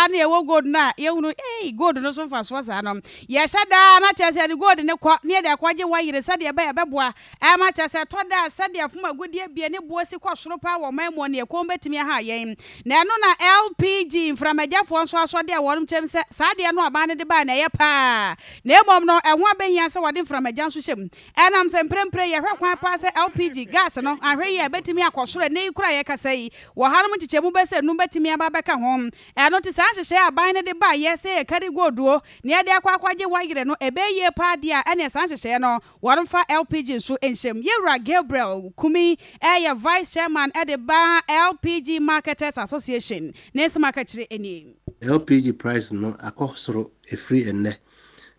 ne yɛwɔ gold no a yɛhunu ei gold no so mfasoɔ saa no yɛhyɛ daa na kyerɛ sɛ yɛde gold ne kɔ ne yɛde akɔgye wayere sɛdeɛ ɛbɛyɛ bɛboa ɛma kyerɛ sɛ ɛtɔ da a sɛdeɛ fom agudeɛ bie ne boɔ si kɔ soro paa wɔ ɔman mu ne ɛkɔn bɛtumi aha yɛn. Na ɛno na LPG mframagyafoɔ nso asɔde a wɔnom kyɛm sɛ saa deɛ no aban no de baa na ɛyɛ paa, na mmom no ɛho abɛhia sɛ wɔde mframagya nso hyɛ mu, ɛnam sɛ mprempren yɛhwɛ kwan paa sɛ LPG gas no ahwɛ yi a ɛbɛtumi akɔ soro. Ɛnɛ yi kora yɛkasa yi wɔ hanom nkyekyɛmu bɛsɛ num bɛtumi aba bɛka ho. Ɛno te saa nhyehyɛeɛ aban no de baa yɛ sɛ yɛkari gold ne yɛde akɔ akɔgye wayere no ɛbɛyie paa deɛ a ɛne saa nhyehyɛeɛ no wɔmfa LPG nso nhyɛm. Yɛwura Gabriel Kumi ɛyɛ vice chairman ɛde ba LPG Marketers Association ne nsɛm aka kyerɛ nie. LPG price no akɔ soro ɛfiri ɛnnɛ.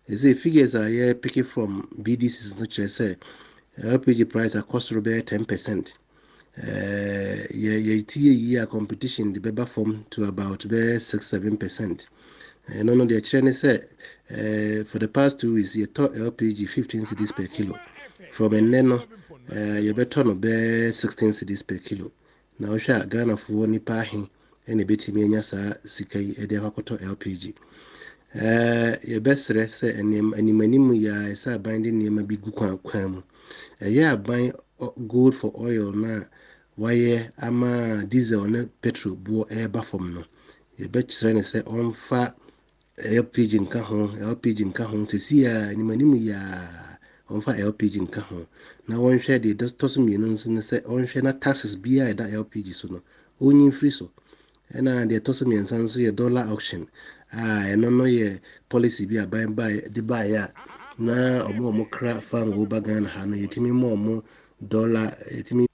Ɛsɛ figures a yɛ pick from BDCs no kyerɛ sɛ LPG price akɔ soro bɛyɛ 10%. Yɛti yɛ yie a, competition de bɛba fam to about bɛyɛ 6-7%. Ɛno no deɛ kyerɛ ne sɛ for the past 2 weeks yɛtɔ LPG 15 cedis per kilo. From ɛnnɛ no yɛbɛtɔ no bɛyɛ 16 cedis per kilo. Na wohwɛ a, Ghanafoɔ nipa ahe ɛna ɛbɛtumi anya saa sika yi ɛde akɔkɔtɔ LPG? Yɛbɛsrɛ sɛ animanim yɛ a ɛsɛ aban de nneɛma bi gu kwan kwan mu. Ɛyɛ aban gold for oil no a wayɛ ama diesel ne petrol boɔ ɛreba fam no, yɛbɛkyerɛ ne sɛ ɔmfa LPG nka ho, LPG nka ho sɛsi a animanim yɛ a ɔmfa LPG nka ho. Na wɔnhwɛ deɛ ɛtɔ so mmienu nso ne sɛ ɔnhwɛ na taxes biara a ɛda LPG so no ɔnyi mfiri so. Ɛna deɛ ɛtɔ so mmiɛnsa nso yɛ dollar auction a ɛno no yɛ policy bi aban de baeɛ a na ɔmo a ɔmo kra fango ba Ghana ha no yɛtumi ma ɔmo dollar yɛtumi.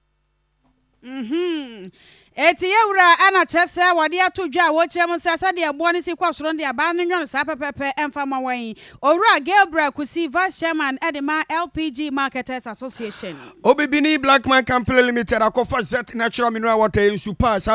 Eti yɛwura ɛna kyerɛ sɛ wɔde ato dwa a wɔkyerɛ mu sɛ sɛdeɛ ɛboɔ no si kɔ soro no de abaa no nwɔno saa pɛpɛpɛ ɛmfa ma wɔn. Owura Gabriel Kusi, vice chairman ɛde ma LPG Marketers Association. Obibini Blackman Company Limited akɔfa Z Natural Mineral Water, nsu pa saa.